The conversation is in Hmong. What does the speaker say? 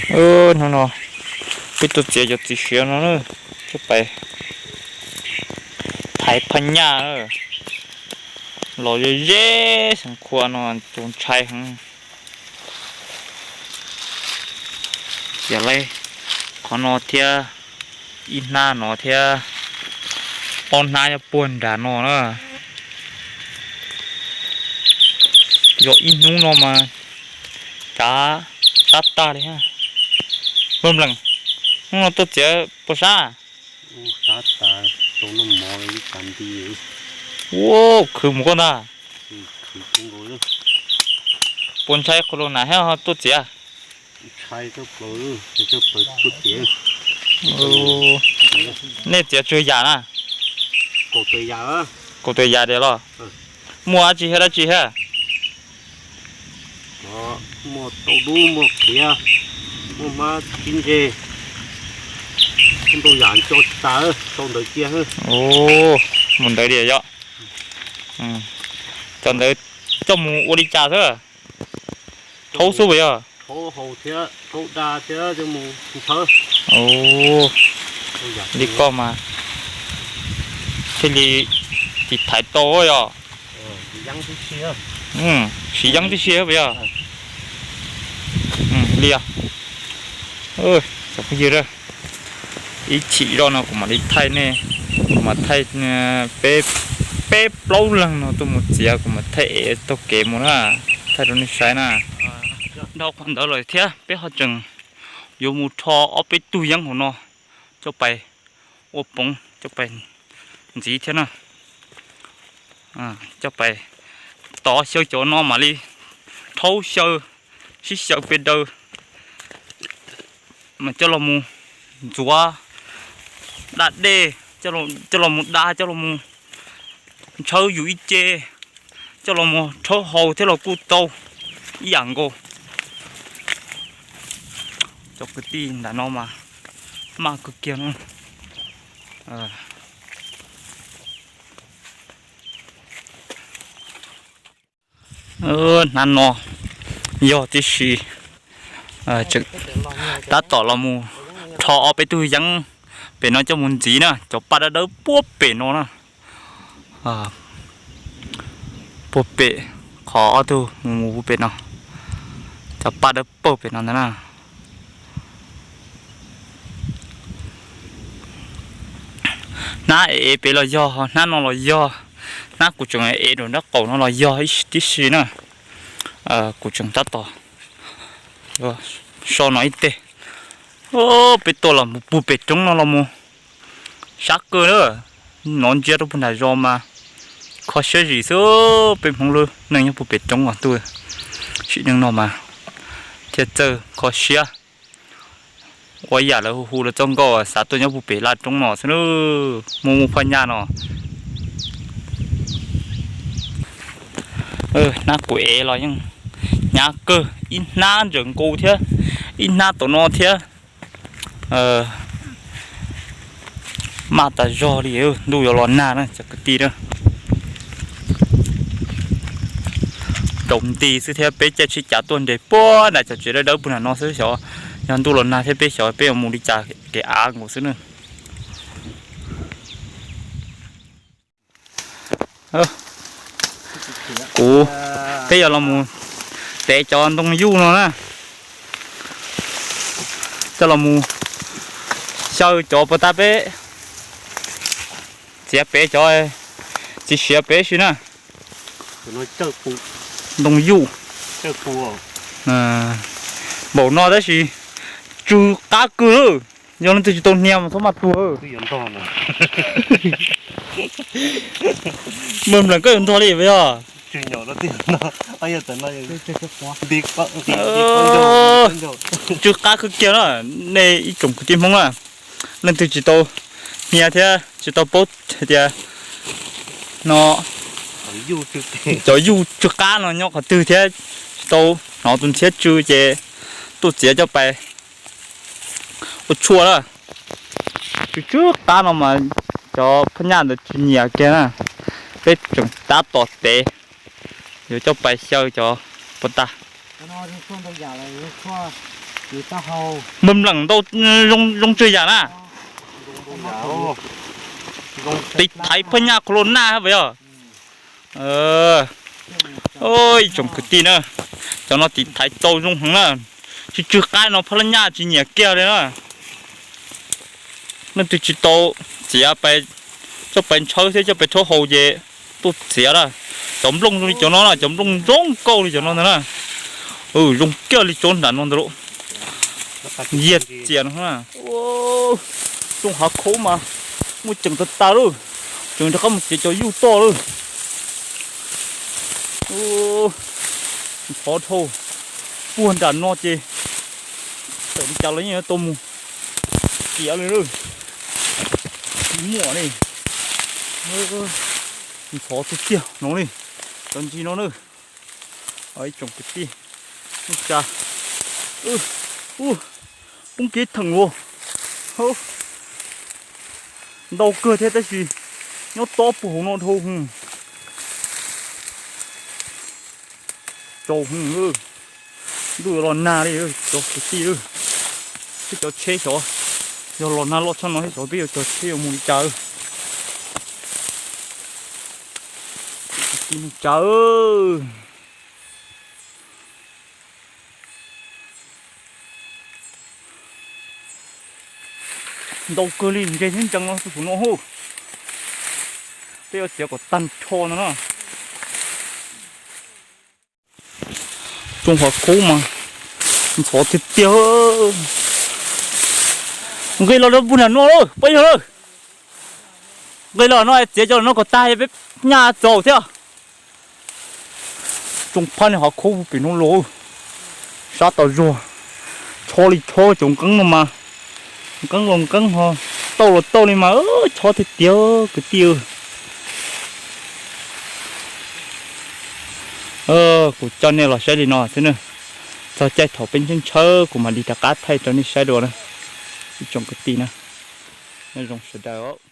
Hnub no peb tuaj txiav cov txiv siav no na, coj pais thaiv phaj nyaj na. Los ze ze xeev khua no, tus ntshai heev. Txiav lawm qhov no thiab, ib hnab no thiab, ob hnab nyob puag nram no na. Yog ib hnub no mas cav tab tag li. Npawg Nplees, hnub no tuaj txiav puas sab? Ua, khwv mus koj ntag. Puas ntshai qhov los nas thiab ho tuaj txiav? Nej txiav tsawg yam na? Kaum tawm yam diam los? Muaj dab tsi thiab dab tsi thiab? Muaj tauj dub, muaj qhiav, muaj hmab tsib ntseg, muaj ntau yam nco tsis tas, sau ntawv cia. Mus ntawd li yom. Cov ntawd coj mus ua li cas xwb? Rhaub xwb puas yog? Rhaub haus thiab rhaub da thiab coj mus ntshaw. Li koj mas thiaj li tiv thaiv tau yom. Siv yeeb tib si puas yog? Li, cov phooj ywg, ib chim zoj no kuv mam li thaij nej, kuv mam thaij peb, peb plaub leeg no tuaj mus txiav, kuv mam thaij ev taug kev mus na, thaij rau nej saib na. Dhau qhov ntawd lawm thiab peb ho tseem yuav mus rho ob peb tug yeeb hauv no coj pais ua poov, coj pais ntxiv thiab na. Coj pais tov xyaw cov no mam li rhaub xyaw, sib xyaw pes daws mas coj los mus ntxuav da dej, coj los mus da, coj los mus ntshaw yus ib ce, coj los mus rhaub haus thiab los kuj tau ib yam nkaus. Cov kwv tij nram no mas maj kawg kiag na. Hnab no yog tib si, tab tom los mus rho ob peb tug yeeb pem no coj mus ntxiv na, cov paj dawb dawb puag pem no na. Puag pem qhov ob tug mus mus pem no, cov paj dawb paug pem no ntag na. Hnab ev pem los yog, hnab no los yog, hnab kuv tseem ev rau nraub qaum no los yog tib si na. Kuv tseem tab tom so no ib teg. Peb tuaj los mus puag pem roob no los mus sab kawg na. Nov ntsia rau puag nram zos mas kho siab zim xwb. Peb Hmoob lub neej nyob puag pem roob os ntuj, sim neej no mas thiaj txawj kho siab. Ua yam lawv hu hu lawv txoj nkauj xav tuaj nyob puag pem laj roob no xwb na, muaj muaj phaj nyaj no. Hnab kuv ev los yeej hnyav kawg, ib hnab ntawm nkaus thiab, ib hnab tom no thiab. Maj tas zog li, ntuj yuav los nag na cov kwv tij na. Tsaus nti xwb thiab peb caij tsheb cav tuaj nres puag nram cov tsev dawb dawb puag nram no xwb, xyov yog ntuj los nag thiab peb xyov peb yuav mus li cas kev av nkaus xwb na. Kuv, peb yuav los mus tev cov ntoo yuj no na, coj los mus xyaw cov puas tas peb txiav pem cov txiv siav pem si na. Ntoo yuj npaum no tab sis tsw qab kawg, yog leej twg tsis tau hnia mas txhob maj tuag. Npawg Nplees koj yuav ntog li puas yog? Tsw qab kawg kiag na, nej ib tsoom kwv tij Hmoob na, leej twg tsis tau hnia thiab tsis tau paub hais tias no cov yuj tsw qab no nyob qhov twg thiab tsis tau hnov tus ntxhiab tsw ces tuaj txiav coj pais ua tshuaj na. Tsw tsw qab no mas cov phab nyaj ntawd tsw nyiam kiag na. Peb tseem tab tom tev, yuav coj pais xyaw cov puas tas. Npawg Nplam ntau, zoo zoo tsawg yam na. Tiv thaiv phaj nyaj qhov los naj hab yog. Ib tsoom kwv tij na, cov no tiv thaiv tau zoo heev na. Tsis tsw qab no phaj nyaj tsis nyiam kiag li na. Leej twg tsis tau txiav, coj pais ntshawb thiab coj pais rhaub haus ces tuaj txiav na. Cov nplooj zoo li cov no na, cov nplooj zoo nkauj li cov no ntag na. Zoo kiag li tsob nram no ntag lauj. Yiag txias no na. Tsoom hav khaub mas muaj ceem tag tas lawm, tseem rov qab mus txiav cov yuj toj lawm. Ntxhov dhau, puag nram no ces tawm li cas los yeej yuav tau mus txiav li lawm. Tsis muaj li, ntxhov tiag tiag no li, cov ntsis no na. Ib tsoom kwv tij, ua cas poob kev theem ua, ntau kawg thiab tab sis nyob tob puag hauv no dhau. Tsaus heev, ntuj yuav los nag li cov kwv tij. Peb cov tsheb xyov, yog los nag loj tshaj no thiab xyov peb yuav cog tsheb yuav mus li cas. Kwv tij neej tsa, ntau kawg li ntses thiab ntsees no tus no hub. Peb yuav txiav kom tag nrho no na. Tsoom hav khaub mas ntxhov tiag tiag. Nqis los rau puag nram no lawm, pab yog lawm. Nqis los no txiav cov no kom tag peb nyaj txaus thiab. Tsoom phaj niag hav khaub pem no los, sab tas zuag, chob li chob cov nqeeb no mas, nqeeb los nqeeb ho, tauj los tauj li mas chob tiag tiag kwv tij. Kuv coj nej los saib li no xwb na, txog caij thaum peb ntshaw ntshaw kuv mam li rov qab thaij rau nej saib dua na, ib tsoom kwv tij na, nyob zoo sawv daws.